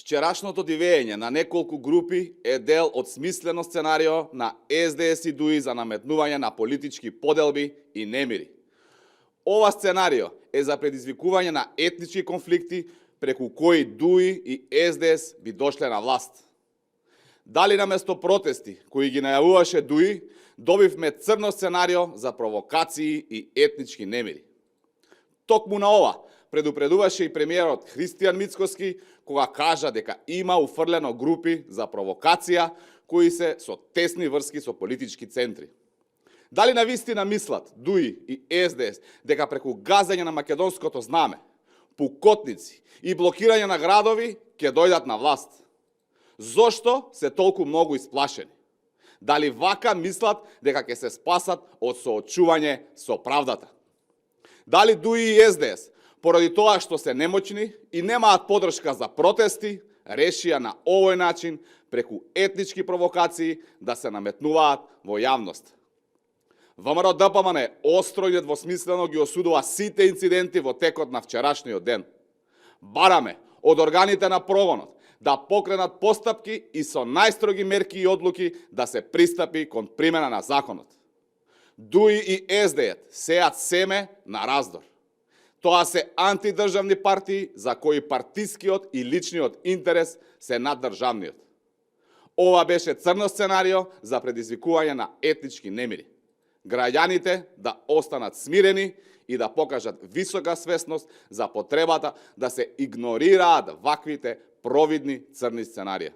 Вчерашното дивење на неколку групи е дел од смислено сценарио на СДС и ДУИ за наметнување на политички поделби и немири. Ова сценарио е за предизвикување на етнички конфликти преку кои ДУИ и СДС би дошле на власт. Дали наместо протести кои ги најавуваше ДУИ, добивме црно сценарио за провокации и етнички немири. Токму на ова предупредуваше и премиерот Христијан Мицкоски кога кажа дека има уфрлено групи за провокација кои се со тесни врски со политички центри. Дали навистина мислат ДУИ и СДС дека преку газење на македонското знаме, пукотници и блокирање на градови ќе дојдат на власт? Зошто се толку многу исплашени? Дали вака мислат дека ќе се спасат од соочување со правдата? Дали ДУИ и СДС, поради тоа што се немоćни и немаат подршка за протести, решија на овој начин, преку етнички провокации, да се наметнуваат во јавност? ВМРО ДПМН остро и недвосмислено ги осудува сите инциденти во текот на вчерашниот ден. Бараме од органите на прогонот да покренат постапки и со најстроги мерки и одлуки да се пристапи кон примена на законот. ДУИ и СДС сеат семе на раздор. Тоа се антидржавни партии за кои партискиот и личниот интерес се наддржавниот. Ова беше црно сценарио за предизвикување на етнички немири. Граѓаните да останат смирени и да покажат висока свесност за потребата да се игнорираат ваквите провидни црни сценарија.